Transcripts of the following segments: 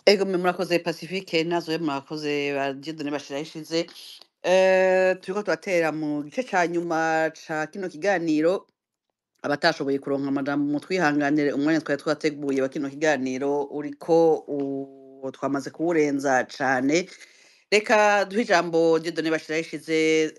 Ego mwe murakoze Pacifique, nazo murakoze ba Dieudonné Bashirahishize. Turiko turatera mu gice ca nyuma ca kino kiganiro. Abatashoboye kuronka amajambo, mutwihanganire, umwanya twari twateguye wa kino kiganiro uriko twamaze kuwurenza cane. Reka duhe ijambo Dieudonné Bashirahishize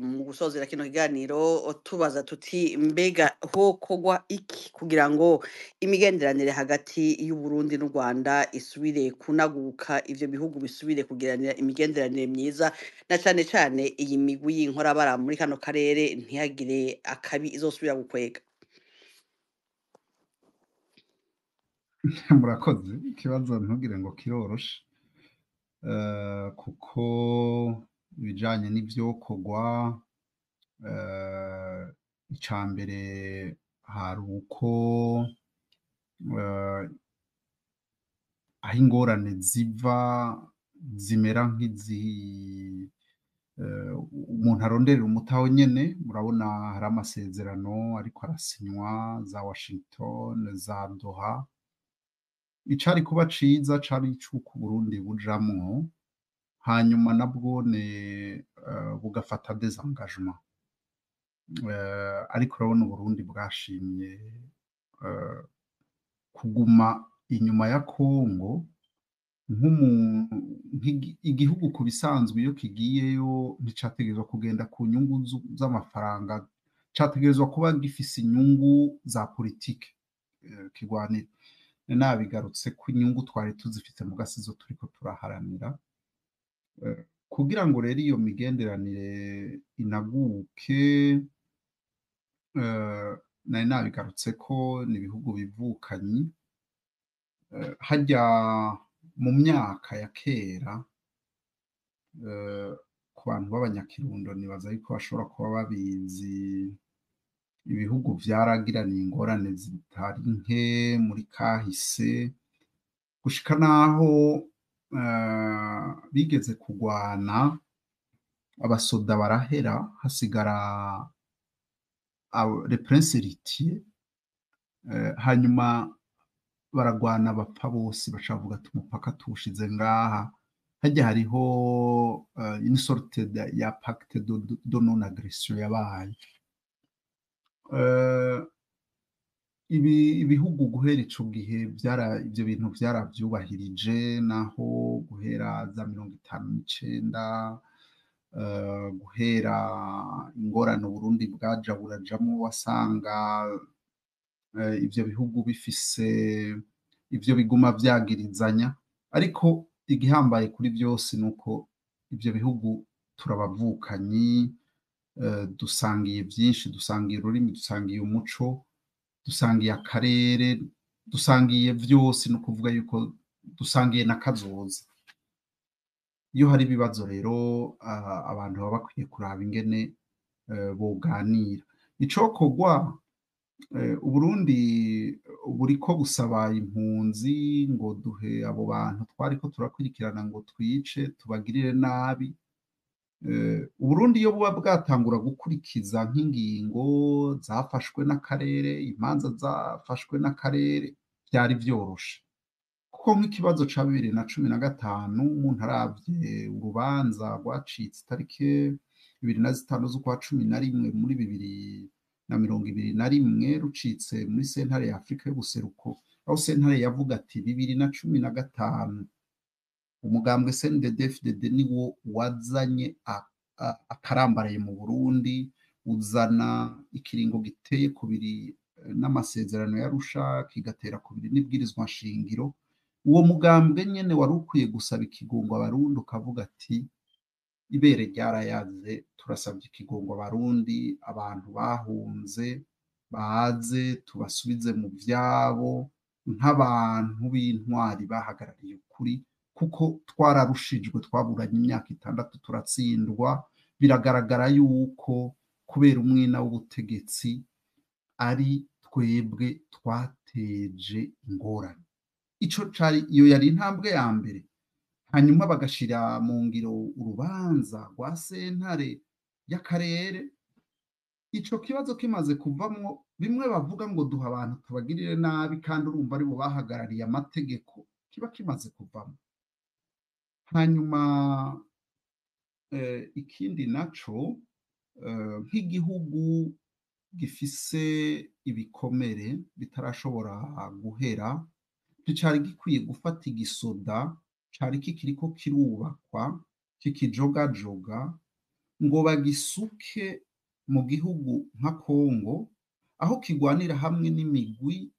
mu gusozera kino kiganiro, tubaza tuti: mbega hokorwa iki kugira ngo imigenderanire hagati y'Uburundi n'u Rwanda isubire kunaguka, ivyo bihugu bisubire kugiranira imigenderanire myiza, na cane cane iyi migwi y'inkorabara muri kano karere ntihagire akabi izosubira gukwega? Murakoze. Ikibazo ntugire ngo kiroroshe, kuko ibijanye n'ivyokorwa, ica mbere hari uko aho ingorane ziva zimera nk'izi umuntu aronderera umuti aho nyene. Murabona hari amasezerano ariko arasinywa za Washington, za Doha. Icari kuba ciza cari icuko Uburundi bujamwo, hanyuma nabwone bugafata des engagements, ariko urabona Uburundi bwashimye kuguma inyuma ya Congo. Igihugu ku bisanzwe iyo kigiyeyo nticategerezwa kugenda ku nyungu z'amafaranga, categerezwa kuba gifise inyungu za politike kigwanira. Nabigarutse ko inyungu twari tuzifite mu gasizo turiko turaharanira. Kugira ngo rero iyo migenderanire inaguke, nari nabigarutse ko ni ibihugu bivukanyi. Harya mu myaka ya kera, ku bantu b'abanyakirundo nibaza yuko bashobora kuba babizi, ibihugu vyaragiraniye ingorane zitari nke muri kahise, gushika naho bigeze kugwana, abasoda barahera, hasigara le prince héritier, hanyuma baragwana bapfa bose, baca bavuga ati umupaka tuwushize ngaha. Harya hariho une sorte ya pacte de non agression yabaye. Ibihugu guhera ico gihe vyara ivyo bintu vyaravyubahirije, naho guhera za 59, guhera ingorane Uburundi bwaja burajamwo, wasanga ivyo bihugu bifise ivyo biguma vyagirizanya. Ariko igihambaye kuri vyose nuko ivyo bihugu turabavukanyi, dusangiye vyinshi, dusangiye ururimi, dusangiye umuco, dusangiye akarere, dusangiye vyose, ni ukuvuga yuko dusangiye na kazoza. Iyo hari ibibazo rero, abantu baba bakwiye kuraba ingene boganira. Icokorwa, Uburundi buriko busaba impunzi ngo duhe abo bantu twariko turakurikirana ngo twice tubagirire nabi. Uburundi iyo buba bwatangura gukurikiza nk'ingingo zafashwe n'akarere, imanza zafashwe n'akarere, vyari vyoroshe, kuko nk'ikibazo ca 2015, umuntu aravye urubanza rwacitse itariki 25 z'ukwa 11 muri 2021, rucitse muri sentare ya Afrika y'ubuseruko, aho sentare yavuga ati 2015 umugambwe CNDD-FDD niwo wazanye akarambaraye mu Burundi, uzana ikiringo giteye kubiri n'amasezerano y'Arusha, kigatera kubiri n'ibwirizwa nshingiro. Uwo mugambwe nyene wari ukwiye gusaba ikigongo Abarundi, ukavuga ati ibere ryarayaze, turasabye ikigongo Abarundi, abantu bahunze baze tubasubize mu vyabo nk'abantu b'intwari bahagarariye ukuri, kuko twararushijwe, twaburanye imyaka 6 turatsindwa. Biragaragara yuko kubera umwina w'ubutegetsi ari twebwe twateje ingorane. Ico cari iyo yari intambwe ya mbere, hanyuma bagashira mu ngiro urubanza rwa sentare y'akarere. Ico kibazo kimaze kuvamwo, bimwe bavuga ngo duha abantu tubagirire nabi, kandi urumva aribo bahagarariye amategeko. Kiba kimaze kuvamo. Hanyuma ikindi naco, nk'igihugu gifise ibikomere bitarashobora guhera, nticari gikwiye gufata igisoda cari kikiriko kirubakwa, kikijogajoga, ngo bagisuke mu gihugu nka Kongo, aho kigwanira hamwe n'imigwi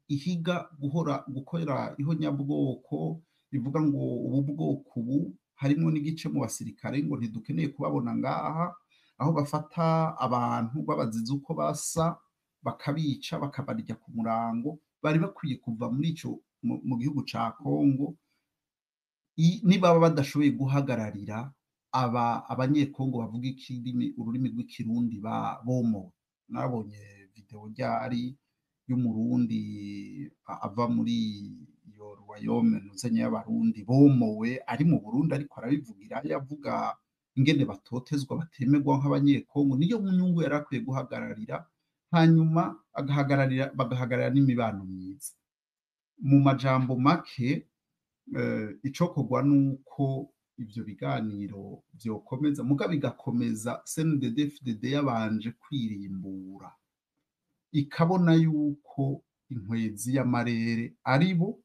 ihiga guhora gukorera ihonyabwoko, ivuga ngo ubu bwoko ubu harimwo n'igice mu basirikare ngo ntidukeneye kubabona ngaha, aho bafata abantu babaziza uko basa, bakabica, bakabarya ku murango. Bari bakwiye kuva muri ico mu gihugu ca Kongo nibaba badashoboye guhagararira aba abanyekongo bavuga ikirimi, ururimi rw'ikirundi bomowe. Nabonye video ryari y'umurundi ava muri iyo royaume ntuzenye y'abarundi bomowe, ari mu Burundi, ariko arabivugira, yavuga ingene batotezwa, batemerwa nk'abanyekongo. Niyo nyungu yari akwiye guhagararira, hanyuma agahagararira, bagahagararira n'imibano myiza. Mu majambo make, icokorwa nuko ivyo biganiro vyokomeza, muga bigakomeza CNDD-FDD yabanje kwirimbura, ikabona yuko inkwezi y'amarere ari bo,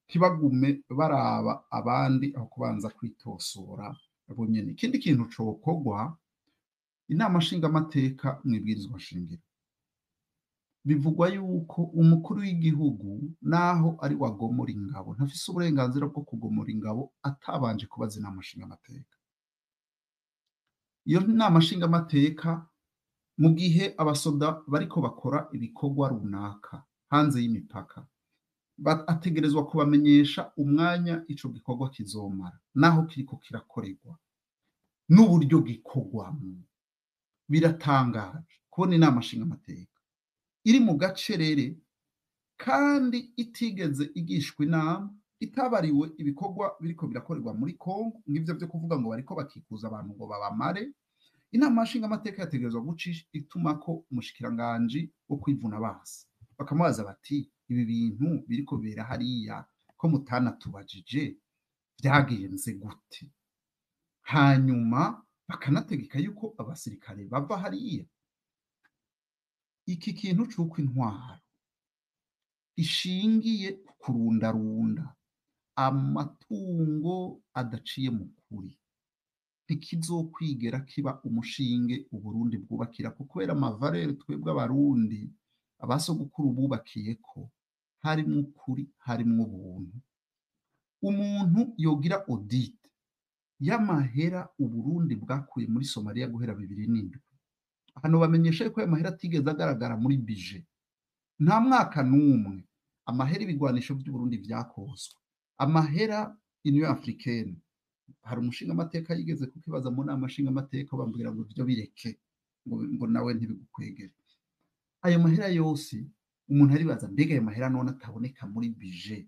ntibagume baraba abandi aho kubanza kwitosora bo nyene. Ikindi kintu cokorwa, inama nshingamateka mw'ibwirizwa shingiro bivugwa yuko umukuru w'igihugu, naho ari wagomora ingabo, ntafise uburenganzira bwo kugomora ingabo atabanje kubaza inama nshingamateka. Iyo nama nshingamateka, mu gihe abasoda bariko bakora ibikorwa runaka hanze y'imipaka, ategerezwa kubamenyesha umwanya ico gikorwa kizomara, naho kiriko kirakorerwa, n'uburyo gikorwamwo. Biratangaje kubona inama nshingamateka iri mu gacerere kandi itigeze igishwa inama, itabariwe ibikorwa biriko birakorerwa muri Kongo, nk'ivyo vyo kuvuga ngo bariko bakikuza abantu ngo babamare. Inama nshingamateka yategerezwa guca itumako umushikiranganji wo kwivuna basi, bakamubaza bati ibi bintu biriko bibera hariya ko mutanatubajije vyagenze gute? Hanyuma bakanategeka yuko abasirikare bava hariya. Iki kintu c'uko intwaro ishingiye ku kurundarunda amatungo adaciye mu kuri ntikizokwigera kiba umushinge Uburundi bwubakira, kuko kubera amavarere twebwe abarundi abasogokuru bubakiyeko harimwo ukuri, harimwo ubuntu. Umuntu yogira audit y'amahera Uburundi bwakuye muri Somalia guhera 2007, hano bamenyesha yuko ayo mahera atigeze agaragara muri bije, nta mwaka n'umwe. Amahera ibigwanisho by'Uburundi vyakoswe, amahera Union Africaine, hari umushingamateka yigeze kukibaza mu nama nshingamateka, bambwira ngo ivyo bireke, ngo nawe ntibigukwegere. Ayo mahera yose umuntu aribaza, mbega ayo mahera none ataboneka muri bije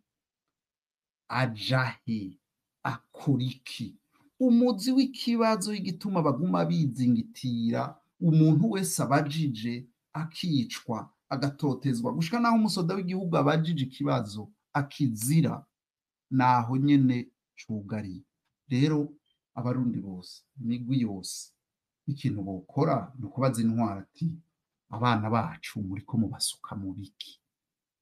aja he, akora iki? Umuzi w'ikibazo w'igituma baguma bizingitira umuntu wese abajije akicwa, agatotezwa, gushika naho umusoda w'igihugu abajije ikibazo akizira, naho nyene cugariye. Rero abarundi bose, imigwi yose, ikintu bokora ni ukubaza intwaro ati abana bacu muriko mubasuka mu biki?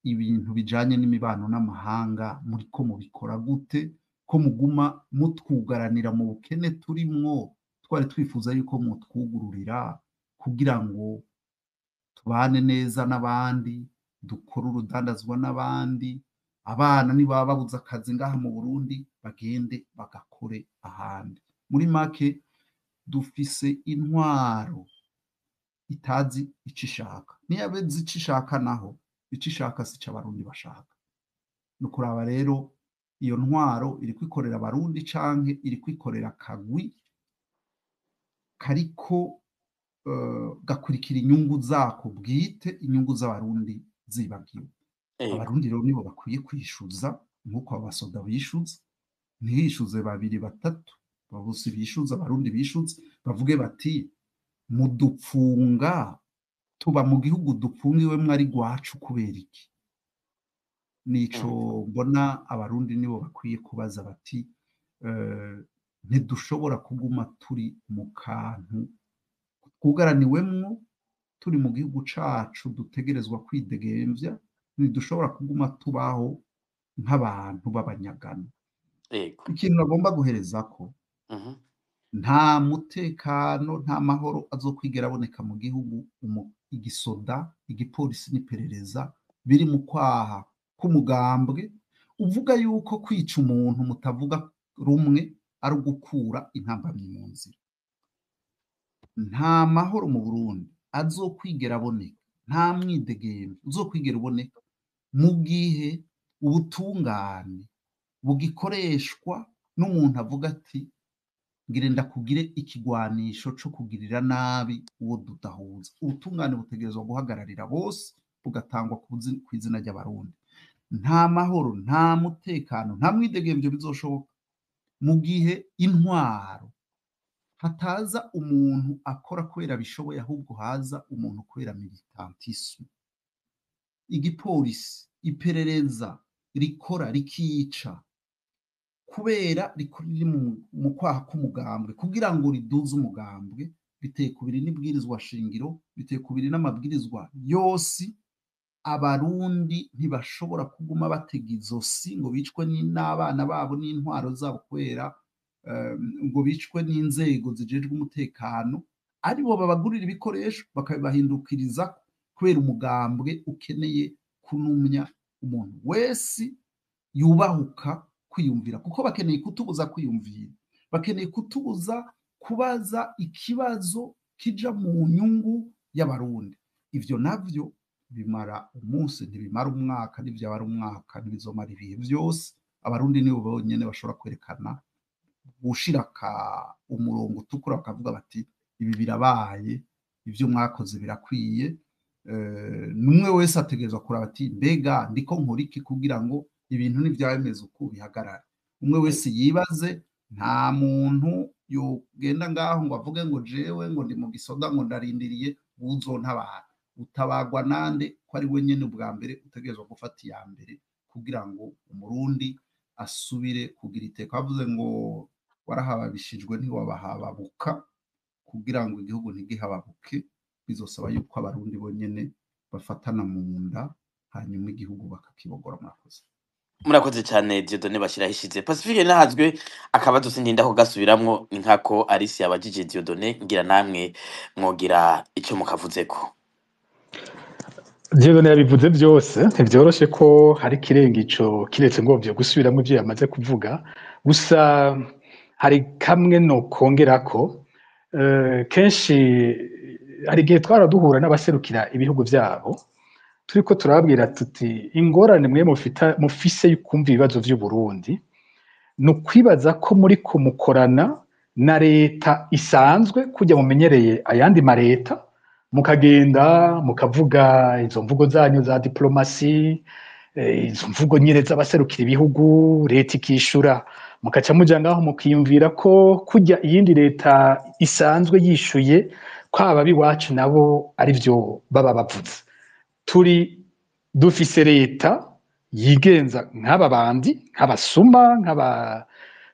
Ibintu bijanye n'imibano n'amahanga muriko mubikora gute, ko muguma mutwugaranira mu bukene turimwo? Twari twifuza yuko mutwugururira kugira ngo tubane neza n'abandi, dukore urudandazwa n'abandi. Abana nibaba babuze akazi ngaha mu Burundi bagende bagakore ahandi. Muri make, dufise intwaro itazi ico ishaka. Niyo izi ico ishaka, naho ico ishaka sico abarundi bashaka. Ni ukuraba rero iyo ntwaro iri kwikorera abarundi canke iri kwikorera akagwi kariko gakurikira inyungu zako bwite, inyungu z'abarundi zibagiwe. Abarundi rero nibo bakwiye kwishuza nk'uko abasoda bishuza. Ntihishuze babiri batatu bose bishuza, abarundi bishuza, bavuge bati mudupfunga, tuba mu gihugu dupfungiwemwo ari gwacu kubera iki? Nico mbona Abarundi nibo bakwiye kubaza bati ntidushobora kuguma turi mu kantu twugaraniwemwo, turi mu gihugu cacu dutegerezwa kwidegemvya, ntidushobora kuguma tubaho nk'abantu b'abanyagano. Ikintu bagomba guherezako, nta mutekano, nta mahoro azokwigera aboneka mu gihugu igisoda, igipolisi n'iperereza biri mu kwaha k'umugambwe uvuga yuko kwica umuntu mutavuga rumwe ari ugukura intambamyi mu nzira. Nta mahoro mu Burundi azokwigera aboneka, nta mwidegemvyo uzokwigera uboneka mu gihe ubutungane bugikoreshwa n'umuntu avuga ati ngire ndakugire ikigwanisho co kugirira nabi uwo tudahuza. Ubutungane butegerezwa guhagararira bose, bugatangwa kw'izina ry'Abarundi. Nta mahoro, nta mutekano, nta mwidegemvyo bizoshoboka mu gihe intwaro hataza umuntu akora kubera bishoboye, ahubwo haza umuntu kubera militantisme. Igipolisi, iperereza rikora rikica kubera riri mu kwaha k'umugambwe kugira ngo riduze umugambwe, biteye kubiri n'ibwirizwa shingiro, biteye kubiri n'amabwirizwa yose. Abarundi ntibashobora kuguma batega izosi ngo bicwe n'abana babo n'intwaro zabo kubera ngo bicwe n'inzego zijejwe umutekano, aribo babagurira ibikoresho bakabibahindukiriza kubera umugambwe ukeneye kunumya umuntu wese yubahuka kwiyumvira, kuko bakeneye kutubuza kwiyumvira, bakeneye kutubuza kubaza ikibazo kija mu nyungu y'Abarundi. Ivyo navyo bimara umunsi, ntibimara umwaka, ntivyabara umwaka, ntibizomara ibihe vyose. Abarundi nibo bonyene bashobora kwerekana gushiraka umurongo utukura, bakavuga bati ibi birabaye, ivyo mwakoze birakwiye. Numwe wese ategerezwa kuraba ati mbega ndiko nkora iki kugira ngo ibintu ntivyaba bimeze uku bihagarare. Umwe wese yibaze, nta muntu yogenda ngaho ngo avuge ngo jewe ngo ndi mu gisoda ngo ndarindiriye uzontabara. Utabagwa nande ko ari we nyene ubwa mbere utegerezwa gufata iya mbere kugira ngo Umurundi asubire kugira iteka. Bavuze ngo warahababishijwe ntiwabahababuka, kugira ngo igihugu ntigihababuke bizosaba yuko Abarundi bonyene bafatana mu nda, hanyuma igihugu bakakibogora. Murakoze. Murakoze cyane, Dieudonné Bashyiraho ishize. Pacifique nahazwe akabazo sindinda ko gasubiramwo, ni nkako Alice yabajije Dieudonné, ngira namwe mwogira ico mukavuzeko. Dieudonné yabivuze byose, ntibyoroshe ko hari ikirenga ico kiretse ngo byo gusubiramo ibyo yamaze kuvuga. Gusa hari kamwe no kongerako. Kenshi hari igihe twara duhura n'abaserukira ibihugu vyabo, turiko turababwira tuti ingorane mwe mufise y'ukumva ibibazo vy'u Burundi ni ukwibaza ko muri kumukorana na leta isanzwe kujya mumenyereye ayandi mareta, mukagenda mukavuga izo mvugo zanyu za diplomasi, izo mvugo nyine z'abaserukira ibihugu, leta ikishura, mukaca muja ngaho mukiyumvira ko kujya iyindi leta isanzwe yishuye kwaba biwacu nabo arivyo baba bavuze. Turi dufise leta yigenza nk'aba bandi, nk'abasuma, nk'aba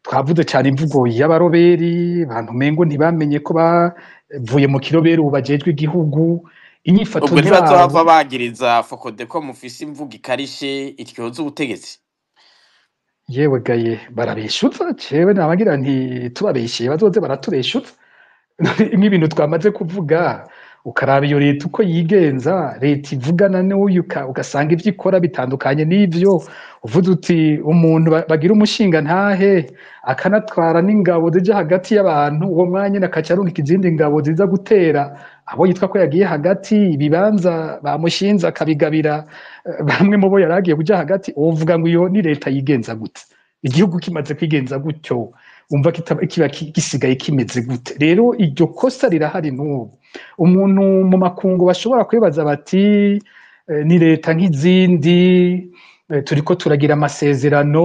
twavuze cyane imvugo y'abaroberi, abantu mengo ntibamenye ko bavuye mu kiroberi ubu bajejwe igihugu, inyifato Ubwo ntibazohava zabo. bagiriza Fokode ko mufise imvugo ikarishe ityoza ubutegetsi? Yewe gaye, barabeshuza. Jewe nabagira nti tubabeshiye bazoze baratubeshuza nk'ibintu twamaze kuvuga. Ukaraba iyo leta uko yigenza, leta ivugana n'uyu, ugasanga ivyo ikora bitandukanye n'ivyo uvuze. Uti umuntu bagira umushinga ntahe akanatwara n'ingabo zija hagati y'abantu, uwo mwanya akaca arungika izindi ngabo ziza gutera abo yitwa ko yagiye hagati, ibibanza bamushinze akabigabira bamwe mu bo yari agiye kuja hagati. Wovuga ngo iyo ni leta yigenza gute? Igihugu kimaze kwigenza gutyo, umva kiba gisigaye kimeze gute? Rero iryo kosa rirahari n'ubu. Umuntu mu makungu bashobora kwibaza bati ni leta nk'izindi, turiko turagira amasezerano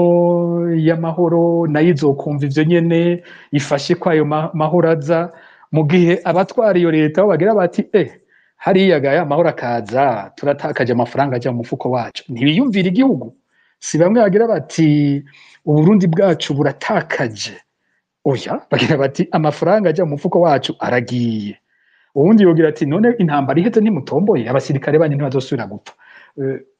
y'amahoro, nayo izokumva ivyo nyene ifashe ko ayo mahoro aza, mu gihe abatwara iyo leta bo bagira bati hariya gaya amahoro akaza turatakaje amafaranga ajya mu mufuko wacu. Ntibiyumvira igihugu. Si bamwe bagira bati Uburundi bwacu buratakaje, oya, bagira bati amafaranga ajya mu mufuko wacu aragiye. Uwundi yogira ati none intambara iheze ntimutomboye, abasirikare banyu ntibazosubira gupfa.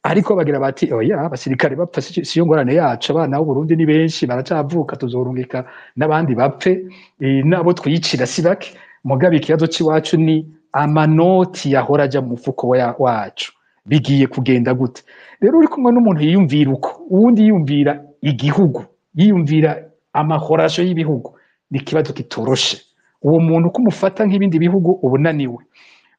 Ariko bagira bati oya, abasirikare bapfa siyo ngorane yacu, abana b'Uburundi ni benshi baracavuka, tuzorungika n'abandi bapfe, nabo twiyicira si bake. Mugabe ikibazo c'iwacu ni amanoti yahora aja mu mufuko wacu, bigiye kugenda gute? Rero uri kumwe n'umuntu yiyumvira uko, uwundi yiyumvira igihugu, yiyumvira amahorasho y'ibihugu, ni ikibazo kitoroshe. Uwo muntu uko umufata nk'ibindi bihugu ubunaniwe.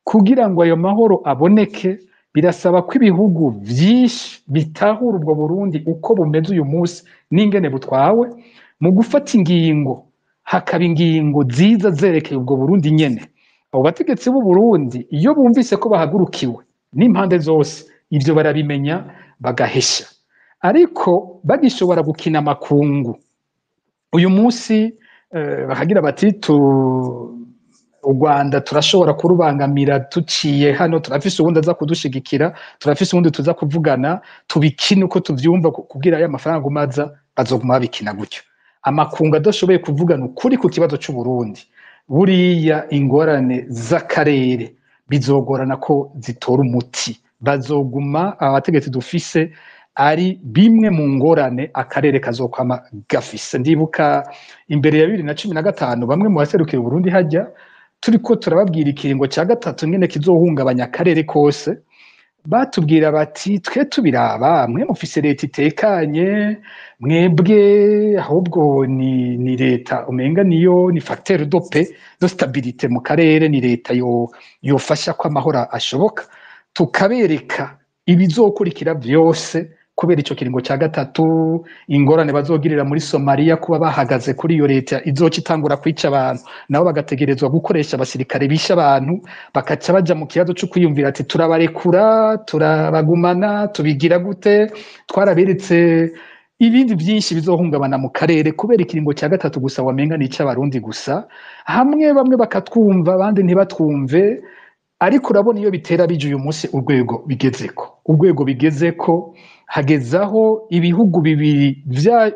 Kugira ngo ayo mahoro aboneke, birasaba ko ibihugu vyinshi bitahura ubwo Burundi uko bumeze uyu munsi n'ingene butwawe, mu gufata ingingo hakaba ingingo nziza zerekeye ubwo Burundi nyene. Abo bategetsi b'u Burundi iyo bumvise ko bahagurukiwe n'impande zose, ivyo barabimenya bagahesha. Ariko bagishobora gukina amakungu uyu munsi, bakagira bati u Rwanda turashobora kurubangamira tuciye hano, turafise uwundi aza kudushigikira, turafise uwundi tuza kuvugana, tubikine uko tuvyumva kugira aya mafaranga umaza, bazoguma babikina gutyo. Amakungu adashoboye kuvugana ukuri ku kibazo c'u Burundi, buriya ingorane z'akarere bizogorana ko zitora umuti. Bazoguma abategetsi dufise ari bimwe mu ngorane akarere kazokwama gafise. Ndibuka imbere ya 2015 bamwe mu baserukira Burundi hajya, turiko turababwira ikiringo cya gatatu ngene kizohungabanya akarere kose, batubwira bati twe tubiraba mwe mufise leta itekanye, mwebwe ahubwo ni leta umenga niyo ni facteur de paix, de stabilité mu karere, ni leta yo yofasha ko amahoro ashoboka. Tukabereka ibizokurikira vyose kubera ico kiringo cya gatatu, ingorane bazogirira muri Somalia kuba bahagaze kuri iyo leta izoca itangura kwica abantu, nabo bagategerezwa gukoresha abasirikare bisha abantu, bakaca baja mu kibazo co kwiyumvira ati turabarekura, turabagumana, tubigira gute? Twaraberetse ibindi byinshi bizohungabana mu karere kubera ikiringo cya gatatu gusa, wamenga ni icy'Abarundi gusa. Hamwe bamwe bakatwumva, abandi ntibatwumve. Ariko urabona iyo bitera bije uyu munsi urwego bigezeko hagezaho ibihugu bibiri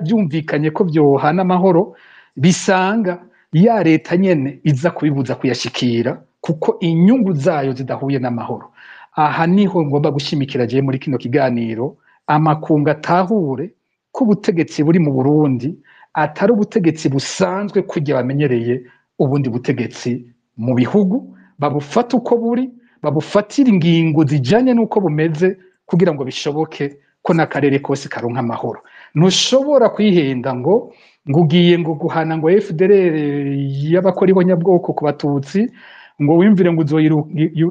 byumvikanye ko byohana amahoro, bisanga ya leta nyene iza kubibuza kuyashikira kuko inyungu zayo zidahuye n'amahoro. Aha niho ngomba gushimikira jewe muri kino kiganiro: amakungu atahure ko ubutegetsi buri mu Burundi atari ubutegetsi busanzwe kujya bamenyereye ubundi butegetsi mu bihugu, babufata uko buri, babufatira ingingo zijanye n'uko bumeze kugira ngo bishoboke ko n'akarere kose karonka amahoro. Ntushobora kwihenda ngo ugiye ngo guhana ngo FDLR y'abakora ihonyabwoko ku Batutsi, ngo wiyumvire ngo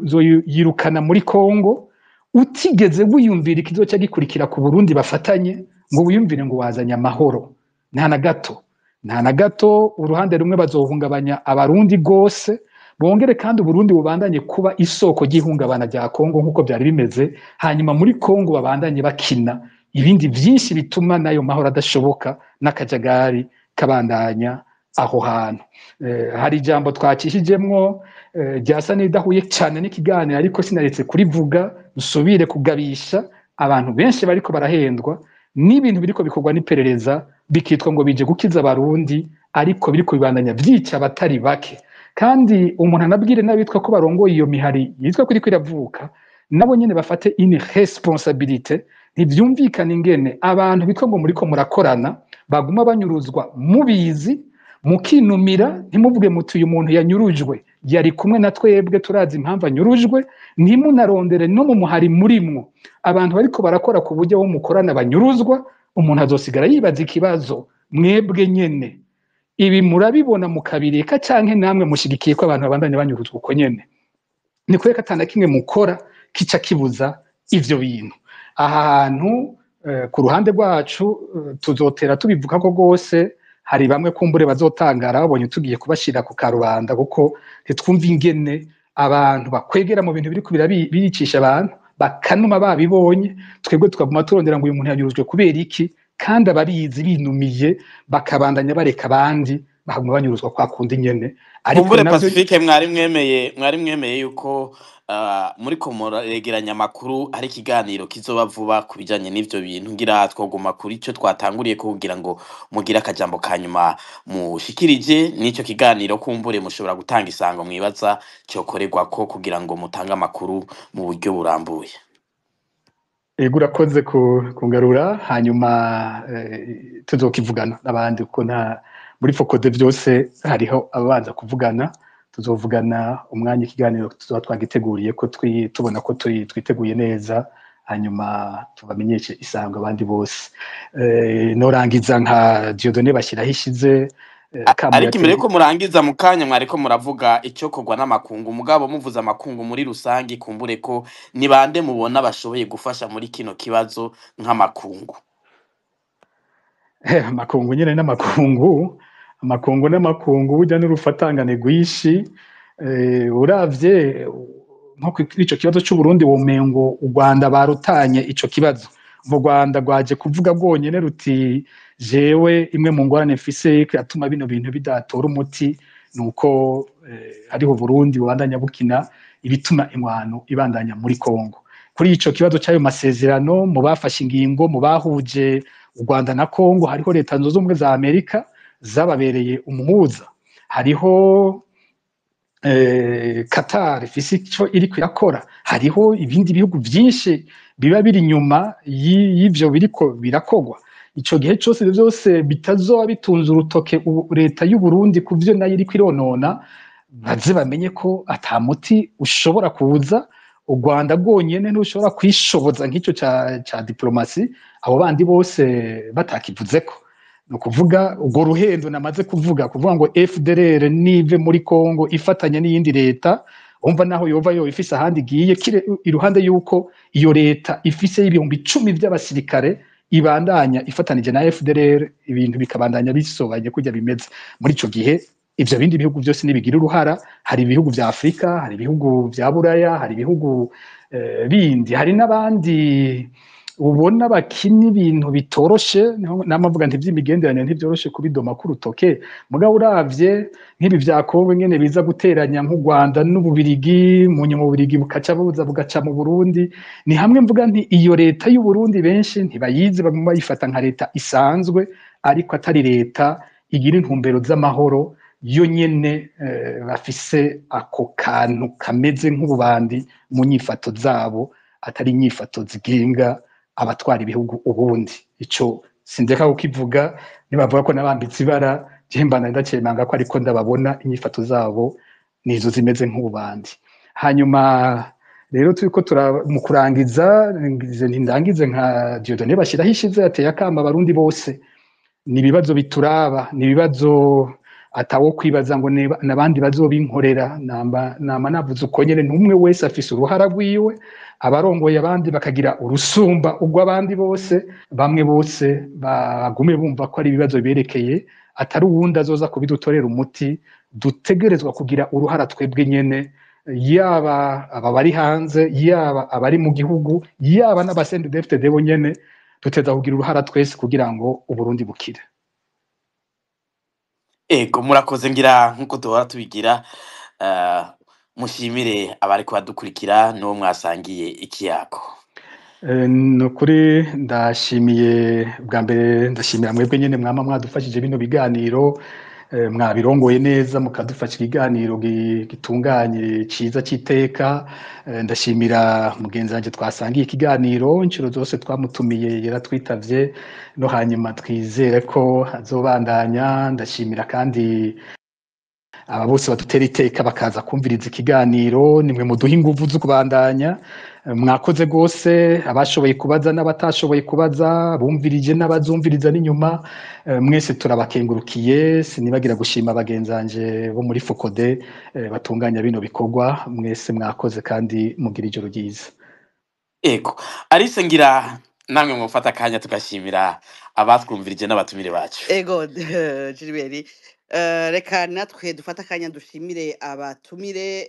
uzoyirukana muri Kongo, utigeze wiyumvira ikizoca gikurikira ku Burundi bafatanye, ngo wiyumvire ngo wazanye amahoro. Nta na gato, nta na gato. Uruhande rumwe bazohungabanya Abarundi gose, bongere kandi Uburundi bubandanye kuba isoko ry'ihungabana rya Kongo nk'uko byari bimeze. Hanyuma muri Kongo babandanye bakina ibindi byinshi bituma n'ayo mahoro adashoboka, n'akajagari kabandanya aho hantu. Hari ijambo twakishijemwo ryasa n'idahuye cyane n'ikiganiro, ariko sinaretse kurivuga nsubire kugabisha abantu benshi bariko barahendwa n'ibintu biriko bikorwa n'iperereza, bikitwa ngo bije gukiza Abarundi, ariko biriko bibandanya vyica abatari bake. Kandi umuntu anabwire n'abitwa ko barongoye iyo mihari yitwa ko iriko iravuka, nabo nyene bafate une responsabilité. Ntivyumvikana ingene abantu bitwa ngo muriko murakorana baguma banyuruzwa mubizi, mukinumira, ntimuvuge muti uyu muntu yanyurujwe yari kumwe na twebwe, turazi impamvu anyurujwe. Ntimunarondere no mu muhari murimwo abantu bariko barakora ku buryo bo mukorana banyuruzwa. Umuntu azosigara yibaza ikibazo: mwebwe nyene ibi murabibona mukabireka, canke namwe mushigikiye ko abantu babandanya banyuruzwa uko nyene? Ni kubera ko atana kimwe mukora kica kibuza ivyo bintu. Aha hantu ku ruhande rwacu tuzotera tubivuga ko rwose hari bamwe kumbure bazotangara babonye tugiye kubashira ku karubanda, kuko ntitwumva ingene abantu bakwegera mu bintu biriko biricisha abantu bakanuma babibonye, twebwe tukaguma turondera ngo uyu muntu yanyurujwe kubera iki, kandi ababizi binumiye bakabandanya bareka abandi. Baguma banyuruzwa kwa kundi nyene, ariko Kumbure navyo Pacifique, mwari mwemeye yuko muriko muregeranya amakuru, hari ikiganiro kizoba vuba ku bijanye n'ivyo bintu. Ngira twoguma kuri ico twatanguriye ko kugira ngo mugire akajambo ka nyuma mushikirije n'ico kiganiro. Kumbure mushobora gutanga isango mwibaza cokorerwako kugira ngo mutange amakuru mu buryo burambuye. Ego, urakoze kungarura. Hanyuma tuzokivugana n'abandi, kuko nta muri FOCODE byose hariho ababanza kuvugana. Tuzovugana umwanya ikiganiro tuzoba twagiteguriye, ko tubona ko twiteguye neza, hanyuma tubamenyeshe isango abandi bose. Norangiza nka Dieudonné bashyiraho ishize kamo Ariko imbere yateye. yuko murangiza, mu kanya mwariko muravuga icokorwa n'amakungu, mugabo muvuze amakungu muri rusange, kumbure ko ni bande mubona bashoboye gufasha muri kino kibazo nk'amakungu? Amakungu nyene n'amakungu, amakungu n'amakungu, burya n'urufatangane rwinshi. Uravye nko kuri ico kibazo c'Uburundi, womengo u Rwanda barutanye ico kibazo. Mu Rwanda rwaje kuvuga rwonyene ruti: "Jewe imwe mu ngorane mfise yatuma bino bintu bidatora umuti nuko hariho Burundi bubandanya bukina ibituma ingwano ibandanya muri Kongo." Kuri ico kibazo c'ayo masezerano, mu bafashe ingingo, mu bahuje u Rwanda na Kongo, hariho Leta Zunze Ubumwe za Amerika zababereye umuhuza, hariho Qatar ifise ico iriko irakora, hariho ibindi bihugu vyinshi biba biri inyuma y'ivyo biriko birakogwa. Ico gihe cose ivyo vyose bitazoba bitunze urutoke leta y'u Burundi ku vyo nayo iriko ironona, baze bamenye ko ata muti ushobora kuza. U Rwanda rwonyene ntushobora kwishoboza nk'ico ca diplomasi abo bandi bose batakivuzeko. Ni ukuvuga urwo ruhendo namaze kuvuga, kuvuga ngo FDLR nive muri Congo ifatanya n'iyindi leta, umva naho yova yo ifise ahandi igiye kire, iruhande yuko iyo leta ifise 10,000 vy'abasirikare ibandanya ifatanije na FDLR, ibintu bikabandanya bisobanye kurya bimeze. Muri ico gihe ivyo bindi bihugu vyose nibigira uruhara. Hari ibihugu vya Afrika, hari ibihugu vya Buraya, hari ibihugu bindi, hari n'abandi ubona bakina ibintu bitoroshe. Niho namavuga nti ivy'imigenderanire ntivyoroshe kubidoma k'urutoke, mugabo uravye nk'ibi vya Kongo nyene biza guteranya nk'u Rwanda n'Ububirigi, mu nyuma Ububirigi bukaca buza bugaca mu Burundi, ni hamwe mvuga nti iyo leta y'u Burundi benshi ntibayizi, baguma bayifata nka leta isanzwe, ariko atari leta igira intumbero z'amahoro. Yo nyene bafise ako kantu kameze nk'ububandi mu nyifato zabo, atari inyifato zigenga abatwara ibihugu ubundi. Ico sindeka kukivuga, nibavuga ko nabambitse ibara, je mbana ndacemanga ko, ariko ndababona inyifato zabo nizo zimeze nk'ububandi. Hanyuma rero turiko tura mu kurangiza, ngize nti ndangize nka Dieudonné bashyiraho ishize yateye akama Abarundi bose. Ni ibibazo bituraba, ni ibibazo atawo kwibaza ngo n'abandi bazobinkorera. Namba nama navuze uko nyene, n'umwe wese afise uruhara rwiwe, abarongoye abandi bakagira urusumba urw'abandi bose. Bamwe bose bagume bumva ko ari ibibazo biberekeye, atari uwundi azoza kubidutorera umuti. Dutegerezwa kugira uruhara twebwe nyene, yaba aba bari hanze, yaba abari mu gihugu, yaba n'aba CNDD-FDD bo nyene. Duteza kugira uruhara twese kugira ngo Uburundi bukire. Ego, murakoze. Ngira nkuko duhora tubigira, mushimire abariko badukurikira n'uwo mwasangiye ikiyago. Ni ukuri ndashimiye, bwa mbere ndashimira mwebwe nyene mwama mwadufashije bino biganiro, mwabirongoye neza, mukadufasha ikiganiro gitunganye ciza c'iteka. Ndashimira mugenzi wanje twasangiye ikiganiro, inshuro zose twamutumiye yaratwitavye, no hanyuma twizere ko azobandanya. Ndashimira kandi aba bose badutera iteka bakaza kumviriza ikiganiro, nimwe muduha inguvu zo kubandanya. Mwakoze rwose, abashoboye kubaza n'abatashoboye kubaza, bumvirije n'abazumviriza n'inyuma, mwese turabakengurukiye. Sinibagira gushima bagenzanje bo muri FOCODE batunganya bino bikorwa. Mwese mwakoze kandi mugira ijoro ryiza. Ego, Alice, ngira namwe mufata akanya tugashimira abatwumvirije n'abatumire bacu. Ego, Gilbert, reka natwe dufate akanya dushimire abatumire.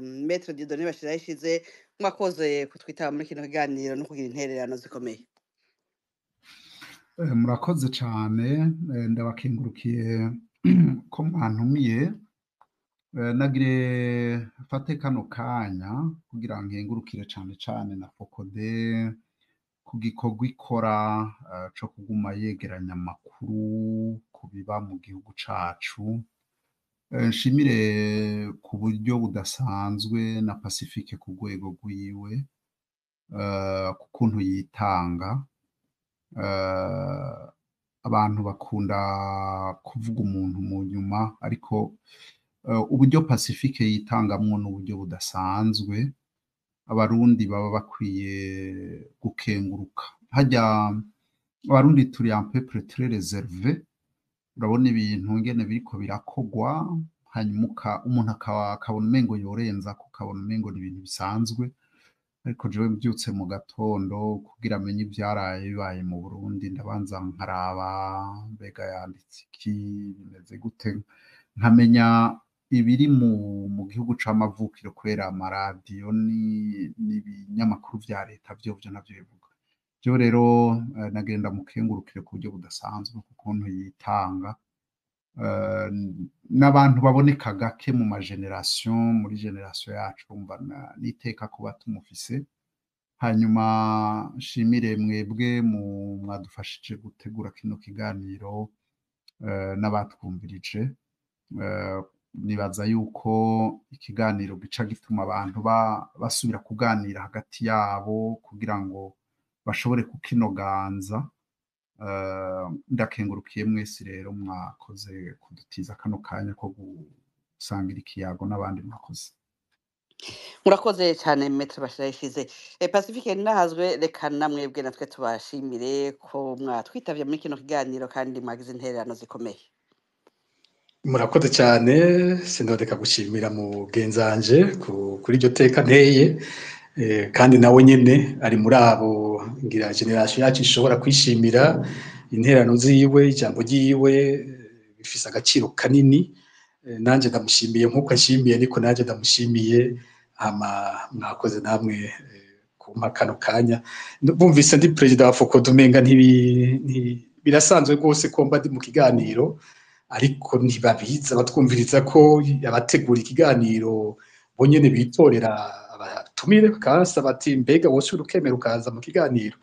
Maître Dieudonné Bashirayishize, mwakoze kutwitaba muri kino kiganiro no kugira intererano zikomeye. Murakoze cyane, ndabakengurukiye. Ko mwantumiye. Nagire mfate kano kanya kugira nkengurukire cane cane na FOCODE ku gikorwa ikora co kuguma yegeranya amakuru ku biba mu gihugu cacu. Nshimire ku buryo budasanzwe na Pacifique ku rwego rwiwe, ku kuntu yitanga. Abantu bakunda kuvuga umuntu mu nyuma, ariko uburyo Pacifique yitangamwo n'uburyo budasanzwe abarundi baba bakwiye gukenguruka. Harya abarundi turi un peuple très réservé. Urabona ibintu ingene biriko birakogwa, hanyuma umuntu akabona umengo yorenzako, ukabona umengo ni ibintu bisanzwe. Ariko jewe mvyutse mu gatondo kugira amenye ivyaraye bibaye mu Burundi, ndabanza nkaraba mbega yanditse iki, bimeze gute, nkamenya ibiri mu gihugu c'amavukiro, kubera amaradiyo n'ibinyamakuru vya leta vyovyo navyo bivuga. Jewe rero nagenda mukengurukire ku buryo budasanzwe ku kuntu yitanga. N'abantu baboneka gake mu ma génération, muri génération yacu, urumva n'iteka kuba tumufise. Hanyuma nshimire mwebwe mwadufashije gutegura kino kiganiro, n'abatwumvirije. Nibaza yuko ikiganiro gica gituma abantu basubira kuganira hagati yabo kugira ngo bashobore kukinoganza. Ndakengurukiye mwese rero mwakoze kudutiza kano kanya ko gusangira ikiyago n'abandi. Mwakoze. Murakoze cyane, Maître Bashirayishize. Pacifique Nahazwe, reka namwebwe natwe tubashimire ko mwatwitavye muri kino kiganiro kandi mwagize intererano zikomeye. Murakoze cyane. Sindoreka gushimira mugenzanje kuri iryo teka nteye, kandi nawe nyene ari muri abo ngira génération yacu ishobora kwishimira intererano ziwe, ijambo ryiwe bifise agaciro kanini. Nanje ndamushimiye nk'uko ashimiye, niko nanje ndamushimiye. Hama mwakoze namwe kumpa kano kanya. Bumvise ndi perezida wa FOCODE, umenga birasanzwe rwose ko mba ndi mu kiganiro, ariko ntibabizi abatwumviriza ko abategura ikiganiro bo nyene bitorera abatumire, bakansaba ati: "Mbega wose ukemera ukaza mu kiganiro?"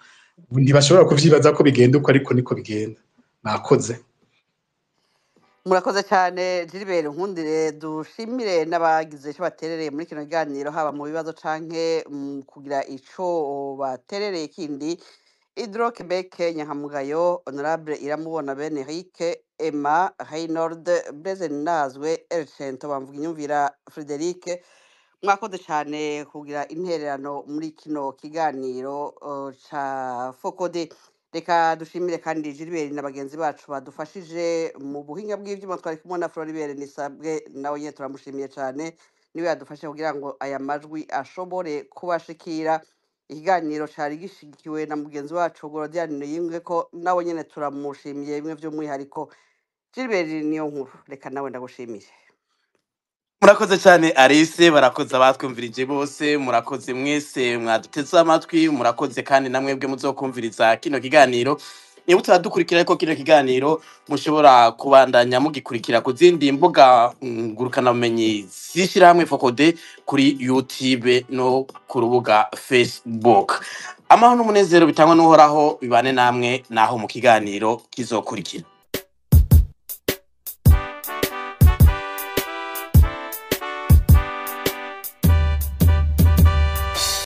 Ntibashobora kuvyibaza ko bigenda uko, ariko niko bigenda. Mwakoze. Murakoze cyane, Gilbert Nkundire. Dushimire n'abagize icyo baterereye muri kino kiganiro, haba mu bibazo canke mu kugira ico baterereye kindi: Hydro Quebec Nyankamugayo, Honorable Iramubona Bene Eric, Emma Reynold, Blaise Nazwe, Elcento Bamvuga Inyumvira Frederic. Mwakoze cyane kugira intererano muri kino kiganiro ca FOCODE. Reka dushimire kandi Gilbert na bagenzi bacu badufashije mu buhinga bw'ivyuma. Twari kumwe na Floribert Nisabwe, nawe nyene turamushimiye cyane, niwe yadufashe kugira ngo aya majwi ashobore kubashikira. Ikiganiro cari gishigikiwe na mugenzi wacu Gorodian Niyingwe, ko nawe nyene turamushimiye bimwe vy'umwihariko. Gilbert niyo nkuru, reka nawe ndagushimire. Murakoze cyane, Alice. Barakoze abatwumvirije bose, murakoze mwese mwaduteze amatwi, murakoze kandi namwebwe muzokumviriza kino kiganiro. Niba utaradukurikira, ariko kino kiganiro mushobora kubandanya mugikurikira ku zindi mbuga ngurukanabumenyi z'ishyirahamwe FOCODE, kuri YouTube no ku rubuga Facebook. Amahoro n'umunezero bitangwa n'Uhoraho bibane namwe naho mu kiganiro kizokurikira.